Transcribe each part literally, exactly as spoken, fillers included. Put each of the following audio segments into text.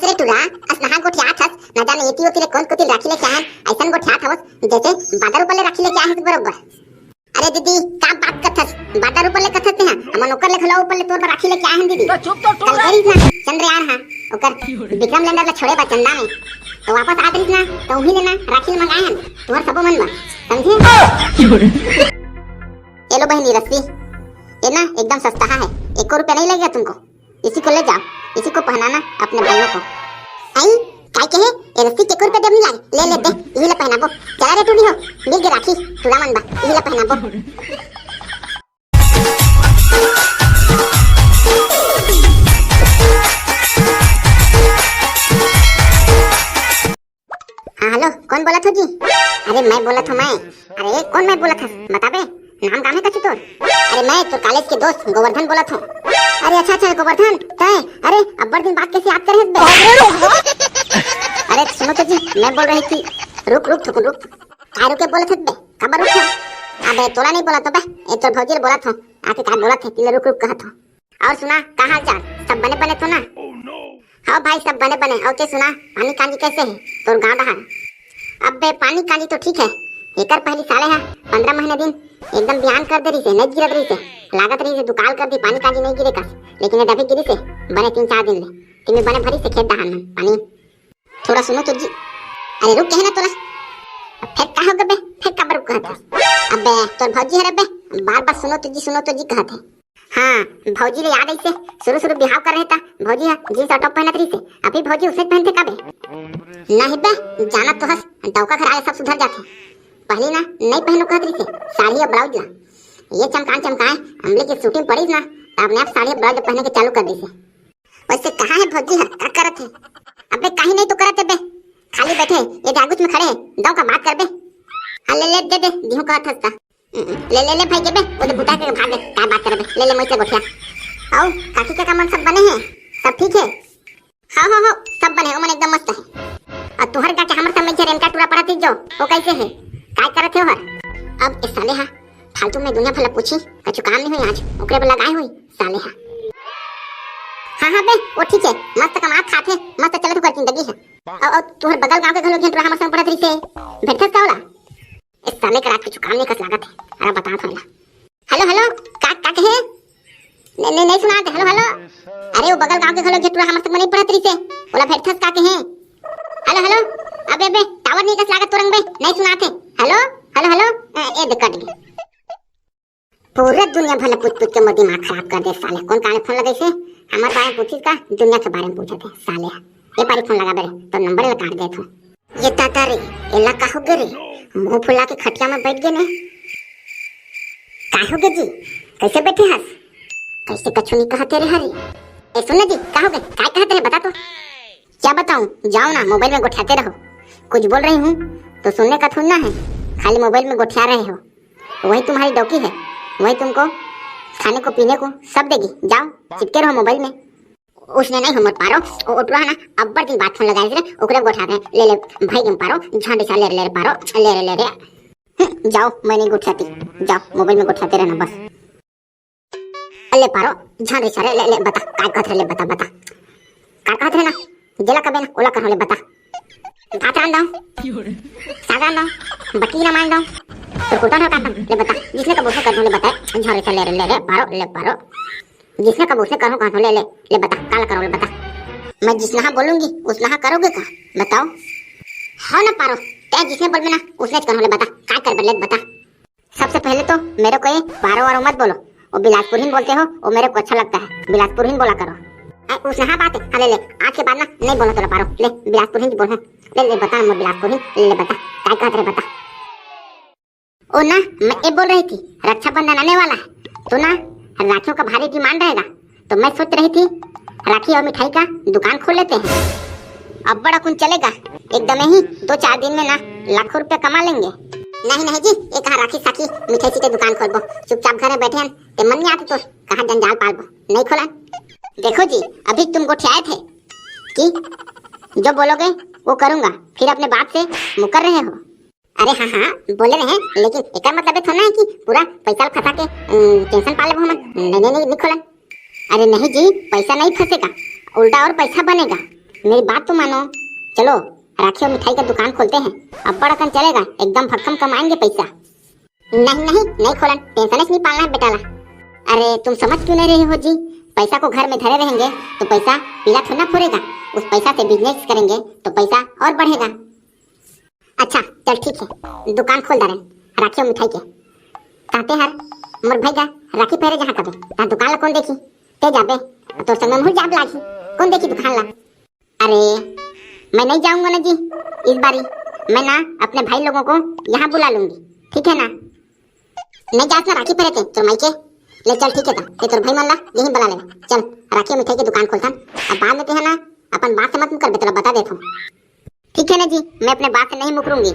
रे टूरा, असनहा गोठियात हस, न जाने एती ओती ले कोन कोती ले राखी लेके आए हन, अइसन गोठियात हवस, जइसे बादर ऊपर ले राखी लेके आए हस बरोबर। अरे दीदी, का बात करथस? बादर ऊपर ले कथस तेहा, हमन ओकर ले घलो ऊपर ले तोर बर राखी लेके आए हन दीदी। तो चुप तो टूरा। कल गए रहिस ना चंद्रयान हा, ओकर विक्रम लैंडर ला छोड़े बर चंदा में, तो वापस आत रहिस ना, तो उही ले ना राखी मंगाए हन, तुहर सबो मन बर, समझे? ये लो बहिनी रस्सी, ये ना एकदम सस्ता है, एको रुपया नहीं लगेगा तुमको। इसी को ले जाओ, इसी को पहनाना अपने भाइयों को। आई, काय कहे? ए रस्सी के रुपया देब नहीं लागे? ले, ले, दे, इही ला पहनाबो। चला रे टूरी हो, मिल गे राखी, टूरा मन बा, इही ला पहनाबो। हाँ, हेलो, कौन बोलत हो जी? अरे, मैं बोलत हूँ, मैं। अरे, कौन मैं बोलत हस? बताबे, नाम गाम है कछु तोर? अरे, मैं तोर कॉलेज के दोस्त गोवर्धन बोलत हूँ। अरे, अच्छा, अच्छा, गोवर्धन, तय, अरे, अब्बड़ दिन बाद कैसे याद करे हस बे? अरे, सुनो तो जी, मैं बोल रही थी, रुक, रुक, थुकुन रुक। काय रुके बोलत हस बे? काबर रुक? अबे, तोला नहीं बोलत हूँ बे, ए तोर भौजी ले बोलत हूँ, आके काय बोलत है, तिला रुक, रुक कहत हूँ। और सुना, का हाल चाल? सब बने बने तो ना? हाँ भाई, सब बने बने। और के सुना, पानी कांजी कैसे है तोर गाँव डहार? अबे, पानी कांजी तो ठीक है, एकर पहली साले हा पंद्रह महीने दिन एकदम बिहान कर दे रहिसे, नहीं गिरत रहिसे, लागत रहिसे दुकाल कर दी, पानी कांजी नहीं गिरे कस, लेकिन ये अभी गिरिसे बने तीन चार दिन ले, तिमी बने भरी से खेत डहार में पानी। थोड़ा सुनो तो जी। अरे रुक, कहे ना तोला। फेर का हो गे बे? फेर काबर रुक कहत हस? अबे, तोर भौजी हरे बे, बार बार सुनो तो जी, सुनो तो जी कहत है। हाँ, भौजी ले याद आइसे, शुरू शुरू बिहाव कर रहे ता, भौजी हा जींस और टॉप पहनत रहिसे, अभी भौजी उसे पहनथे का बे? नहीं बे, जानत तो हस, डौका घर आले सब सुधर जाथे। पहली ना नहीं पहनो कहत रहिसे साड़ी और ब्लाउज ला, ये चमकान चमकाए अमली की शूटिंग पड़ीस ना, त अपने आप साड़ी और ब्लाउज पहने के चालू कर दीसे। वैसे कहाँ है भौजी हा? का करत है? अबे कहीं नहीं तो करत है बे, खाली बैठे ये दे आगुच में खड़े है, दौका बात कर बे। हाँ ले ले दे दे, दिहूं कहत हस ता। ले ले ले भाई के बे, वो दे बुता के भाग दे, का बात कर बे, ले ले मोइच ले गोठिया। आओ, काकी काका मन सब बने हैं, सब ठीक है? हाँ हाँ हाँ, सब बने, ओमन एकदम मस्त है। और तुहर का के हमर सब में झरेन का टूरा पड़ा थी जो, वो कैसे है? काय करत है हर? अब ए साले हा, फालतू में दुनिया भला पूछी, कछु काम नहीं हुई आज, ओकरे पर लगाए हुई साले हा। हाँ हाँ बे, वो ठीक है, मस्त कमात खात है, मस्त चलत ओकर जिंदगी है। और, और तुहर बगल गांव के घलो झन टूरा हमर संग पढ़त रहिसे, भेटथस का ओला? ए साले करा कुछ काम नहीं कस लागत है, अरे बता थोड़ा। हेलो हेलो, का का कहे? नहीं नहीं नहीं सुनात, हेलो हेलो। अरे वो बगल गांव के घलो झन टूरा हमर संग नहीं पढ़त रहिसे, ओला भेटथस का कहे? हेलो हेलो, अबे अबे टावर नहीं कस लागत तोरंग बे, नहीं सुनात है। हेलो हेलो हेलो, ए, ए दे कट गई। पूरा दुनिया भर ला पूछ पूछ के मोर दिमाग खराब कर दे साले। कौन काले फोन लगाइसे? हमर बारे में पूछिस का? दुनिया के बारे में पूछत है साले। ये पारी फोन लगाबे रे, तो नंबर ला काट देत हूँ। ये ताता रे, एला का हो गे रे? मुंह फुला के खटिया में बैठ गे ने। का हो गे जी? कैसे बैठे हस? कैसे कछु नहीं कहते रे हरी? ए सुन ना जी, का हो गे? काय कहते रहे बता तो। क्या बताऊं? जाओ ना, मोबाइल में गोठियाते रहो। कुछ बोल रही हूँ तो सुनने का थोड़ी ना है, खाली मोबाइल में गोठिया रहे हो। वही तुम्हारी डौकी है, वही तुमको खाने को पीने को सब देगी। जाओ, चिपके रहो मोबाइल में। उसने नहीं हो मोर पारो, वो ओटुआ है ना, अब्बड़ दिन बाद फोन लगाए रे, ओकरे गोठा रहे, ले ले भाई के पारो, झांडी सा ले रे, ले रे पारो, ले रे, ले रे। हम्म, जाओ, मैं नहीं गोठियाती, जाओ मोबाइल में गोठियाते रहना बस। ले पारो, झांडी सा रे, ले ले बता, काय कहत रहे, ले बता, बता, काय कहत रहे ना, जेला कबे ना ओला कहो, ले बता। भात रांध दो, साग रांध दो, बटकी ना मांज दो, तो कुटा ना काटना, ले बता, जिसने कबो उसने कर दो, ले बता, झांडी सा ले रे, ले रे पारो, ले पारो। जिसने कबो उसने करो कहा ले, ले, ले बता, काला करो, ले बता। मैं जिसनहा बोलूंगी, उसनहा करोगे का? बताओ। हाँ ना पारो, तै जिसने बोलबे ना, उसने करो, ले बता, का करबे, ले बता। सबसे पहले तो मेरे को ये पारो वारो मत बोलो, वो बिलासपुर ही बोलते हो, वो मेरे को अच्छा लगता है, बिलासपुर ही बोला करो। ऐ, उसनहा बात है, हाँ ले ले, आज के बाद ना नहीं बोलो तोला पारो, ले बिलासपुर ही बोल, ले ले बता, मैं बिलासपुर ही, ले ले बता, काय कहत रहे बता। ओ ना, मैं ये बोल रही थी, रक्षाबंधन आने वाला है, तो ना राखियों का भारी डिमांड रहेगा, तो मैं सोच रही थी राखी और मिठाई का दुकान खोल लेते हैं। अब्बड़ अकुन चलेगा, एकदम ही दो चार दिन में ना लाखों रुपया कमा लेंगे। नहीं नहीं जी, ये कहाँ राखी साखी मिठाई सीठाई दुकान खोलबो, चुपचाप घर में बैठे हैं, ते मन नहीं आते तो कहाँ जंजाल पालबो, नहीं खोला। देखो जी, अभी तुम गोठियाए थे कि जो बोलोगे वो करूँगा, फिर अपने बात से मुकर रहे हो। अरे हाँ हाँ, बोले रहे, लेकिन एकर मतलब ये थोड़ा ना है कि पूरा पैसा फंसा के, अम, टेंशन पा लेबो हमन। नहीं नहीं नहीं, नहीं खोलन। अरे नहीं जी, पैसा नहीं फंसेगा, उल्टा और पैसा बनेगा। मेरी बात तो मानो। चलो, राखी और मिठाई का दुकान खोलते हैं। अब्बड़ अकन चलेगा, एकदम भक्कम कमाएंगे पैसा। नहीं नहीं, नहीं खोलन, टेंशन नहीं पालना है बेटा ला। अरे तुम समझ क्यों नहीं रहे हो जी? पैसा को घर में धरे रहेंगे तो पैसा पीला थोड़ा ना फोड़ेगा। उस पैसा से बिजनेस करेंगे तो पैसा और बढ़ेगा। अच्छा चल ठीक है, दुकान खोल डारेन राखी और मिठाई के। कहते हर मोर भाई का राखी पहरे जहाँ कबे, तहाँ दुकान ला कौन देखी? ते जाबे, तोर संग में मुहूँ जाब लागी, कौन देखी दुकान ला? अरे मैं नहीं जाऊंगा ना जी, इस बारी मैं ना अपने भाई लोगों को यहाँ बुला लूंगी, ठीक है ना? नहीं जास ना राखी पहरे ते तोर माई के। ले चल ठीक है, ता ते तोर भाई मन ला यहीं बुला लेना। चल, राखी और मिठाई की दुकान खोलथन। अब बाद में ते है ना अपन बात से मत मुकर बे, तोला बता देता हूँ। ठीक है ना जी, मैं अपने बात से नहीं मुकरूंगी।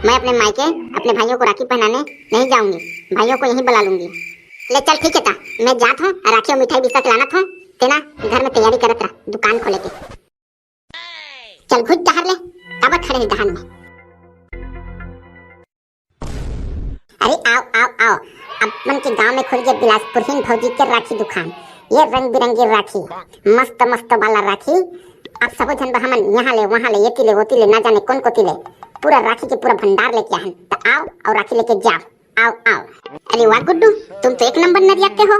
मैं अपने मायके अपने भाइयों को राखी पहनाने नहीं जाऊंगी, भाइयों को यहीं बुला लूंगी। ले चल ठीक है ता, मैं जात हूँ, राखी और मिठाई बिस्सा के लानत हूँ। ते ना घर में तैयारी करत रह दुकान खोले के। चल घुच डहर ले, काबर खड़े है डहर में? अरे आओ आओ आओ, अपन के गांव में खुल गया बिलासपुरहीन भौजी के राखी दुकान। ये रंग बिरंगी राखी, मस्त मस्त वाला राखी। आप सबो झन बर हमन यहाँ ले वहाँ ले, येती ले ओती ले, ना जाने कौन कोती ले, पूरा राखी के पूरा भंडार लेके आहन। तो आओ और राखी लेके जाओ, आओ आओ। अरे वाह गुड्डू, तुम तो एक नंबर नरियाते हो।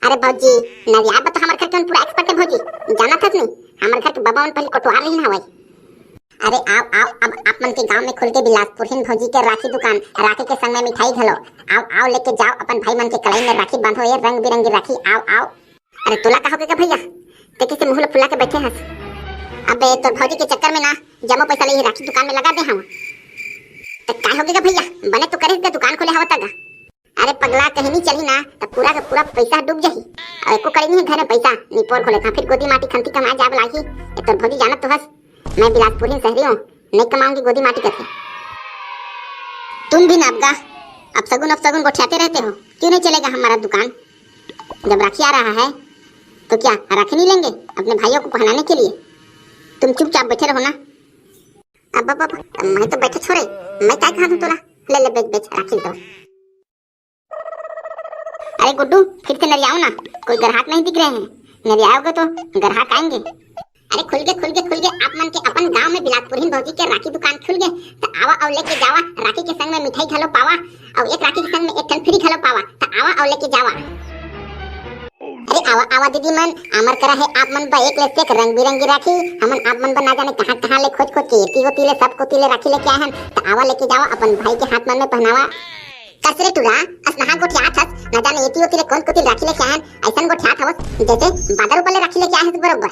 अरे भौजी, नरियाए बर तो हमर घर के मन पूरा एक्सपर्ट है भौजी, जानत हस नहीं? हमर घर के बबा मन पहली कोटवार रहिन हवय। अरे आओ आओ, अब आप मन के गांव में खुल के बिलासपुरहीन भौजी के राखी दुकान, राखी के संग में मिठाई घलो। आओ आओ, लेके जाओ अपन भाई मन के कलाई में राखी बांधो, ये रंग बिरंगी राखी, आओ आओ। अरे तोला का होगे का भैया, ते कैसे मुंह ला फुला के बैठे हस? अबे तोर भौजी के चक्कर में ना जम्मो पैसा ले ही राखी दुकान में लगा दे हूँ। तो का होगे का भैया, बने तो करे का दुकान खोले हवा तगा। अरे पगला, कहीं नहीं चली ना, तो पूरा का पूरा पैसा डूब जाही। और एको कड़ी नहीं घर में पैसा, निपोर खोले था, फिर गोदी माटी खंती कमाए जाब लागी। ये तोर भौजी जानत तो हस, मैं बिलासपुरहीन शहरी हूँ, नहीं कमाऊंगी गोदी माटी करके। तुम भी नाबगा, अब सगुन अब सगुन गोठियाते रहते हो, क्यों नहीं चलेगा हमारा दुकान? जब राखी आ रहा है तो क्या राखी नहीं लेंगे अपने भाइयों को पहनाने के लिए? तुम चुपचाप बैठे रहो ना। अब अब अब, मैं तो बैठे छोड़े, मैं काय कहा तू तोला? ले ले बेच बेच राखी तो। अरे गुड्डू, फिर से नरियाओ ना, कोई ग्राहक नहीं दिख रहे हैं, नरियाओगे तो ग्राहक आएंगे। अरे खुल गे खुल गे खुल गे, आप मन के अपन गांव में बिलासपुरहीन भौजी के राखी दुकान खुल गे। तो आवा और लेके जावा, राखी के संग में मिठाई घलो पावा, और एक राखी के संग में एक ठन फ्री घलो पावा। तो आवा और लेके जावा। अरे आवा आवा दीदी मन, हमर करा है आप मन बर एक ले से एक रंग बिरंगी राखी। हमन आप मन बर ना जाने कहाँ कहाँ ले खोज खोज के एती ओती ले सब कोती ले राखी लेके आए हन। तो आवा लेके जावा, अपन भाई के हाथ मन में पहनावा। कस रे टूरा, असनहा गोठियात हस, न जाने एती ओती ले कोन कोती राखी लेके आए हन, अइसन गोठियात हवस जैसे बादर ऊपर ले राखी लेके आए हस बरोबर।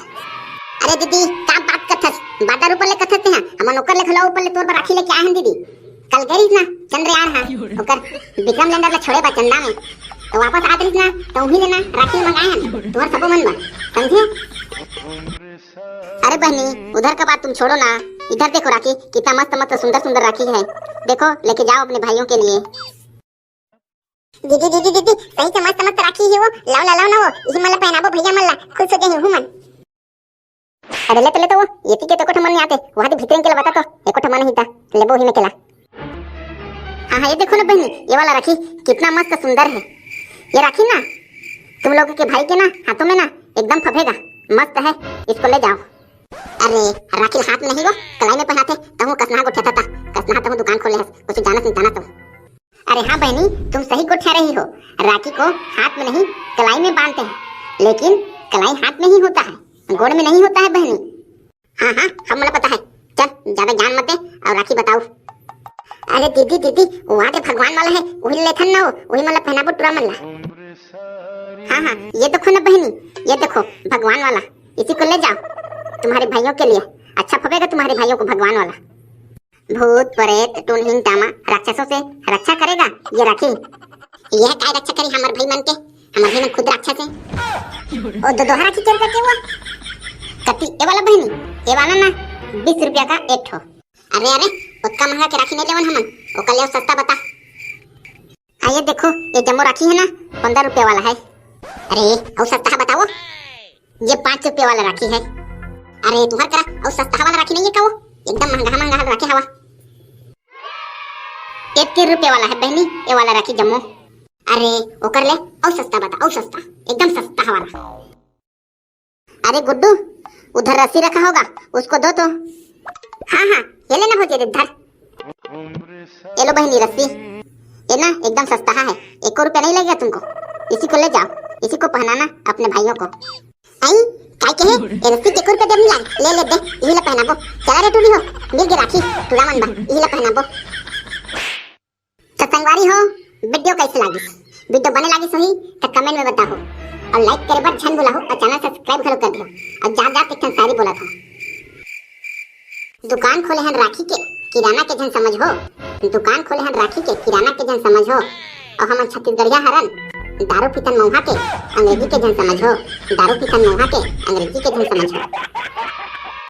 अरे दीदी, का बात करथस? बादर ऊपर ले कथस तेहा, हमन ओकर ले घलो ऊपर ले तोर बर राखी लेके आए हन दीदी। कल गए रहिस ना चंद्रयान हा, ओकर विक्रम लैंडर ला छोड़े बा चंदा में, तो वापस आत रहिस ना, तो उही ले ना राखी मंगाए हन तुहर सबो मन बर, समझे? अरे बहनी, उधर का बात तुम छोड़ो ना, इधर देखो राखी, कितना मस्त मस्त सुंदर सुंदर राखी है। देखो, लेके जाओ अपने भाइयों के लिए। दीदी दीदी दीदी, सही से मस्त मस्त राखी ही वो, लाओ ना लाओ ना वो, इही मन ला पहनाबो भैया मन ला, खुश हो जाही उहू मन। अरे ले तो ले तो वो, एती के तो एको ठो मन नहीं आते, वहाँ दे भीतरे के ला बता तो, एको ठो मन नहीं था, लेबो ही में केला। हाँ हाँ, ये देखो ना बहनी, ये वाला राखी कितना मस्त सुंदर है। ये राखी ना तुम लोगों के भाई के ना हाथों में ना एकदम फबेगा, मस्त है, इसको ले जाओ। अरे, राखी हाथ में नहीं वो, कलाई में पहनाते, तहूँ कसनहा गोठियाता था, कसनहा तहूँ दुकान खोले हस, कुछ जानत नहीं जाना तो। अरे हाँ बहनी, तुम सही गोठिया रही हो, राखी को हाथ में नहीं कलाई में बांधते हैं, लेकिन कलाई हाथ में ही होता है, गोड़ में नहीं होता है बहनी। हाँ हाँ, हम मला पता है, चल ज्यादा ज्ञान मत दे और राखी बताओ। अरे दीदी दीदी, वहाँ के भगवान वाला है, वही लेथन ना वो, वही मला पहनाबो टूरा मन ला। हाँ हाँ, ये देखो ना बहनी, ये देखो भगवान वाला, इसी को ले जाओ तुम्हारे भाइयों के लिए, अच्छा फबेगा तुम्हारे भाइयों को भगवान वाला। भूत प्रेत टुनहिन टामा राक्षसों से रक्षा करेगा ये राखी। यह काय रक्षा करी हमर भाई मन के, हमर भाई मन खुद राक्षस है। ओ दो दोहा राखी चल करके वो कति ए वाला बहनी, ए वाला ना बीस रुपया का एक ठो। अरे अरे, उतना महंगा के राखी नहीं लेवन हमन, ओकर ले सस्ता बता। हाँ ये देखो, ये जम्मो राखी है ना, पंद्रह रुपया वाला है। अरे और सस्ता बताओ, ये पाँच रुपया वाला राखी है। अरे तुम्हार करा और सस्ता वाला राखी नहीं है का वो? एकदम महंगा महंगा राखी हवा। एक रुपया वाला है बहनी, ये वाला राखी जम्मो। अरे ओकर ले और सस्ता बता, और सस्ता, एकदम सस्ता वाला। अरे गुड्डू, उधर रस्सी रखा होगा, उसको दो तो। हाँ हाँ, ये लेना भौजी, धर। ये लो बहनी रस्सी, ये ना एकदम सस्ता है, एक को रुपया नहीं लगेगा तुमको। इसी को ले जाओ, इसी को पहनाना अपने भाइयों को। आई, काय कहे? ये रस्सी के को रुपया देनी लाग, ले ले दे, यही ला पहनाबो। चला रे टूरी हो, मिल गे राखी, टूरा मन बा, यही ला पहनाबो। तो संगवारी हो, वीडियो कैसे लागिस? वीडियो बने लागिस होही तो कमेंट में बताओ, और लाइक करे बर झन भुलाओ, और चैनल सब्सक्राइब घलो कर दियो, और जा जा के एक ठन शायरी बोला था। दुकान खोले हन राखी के, किराना के झन समझ हो। दुकान खोले हन राखी के, किराना के झन समझ हो। और हमन छत्तीसगढ़िया हरन, दारू पीथन मऊहा के, अंग्रेजी के झन समझ हो। दारू पीथन मऊहा के, अंग्रेजी के झन समझ हो।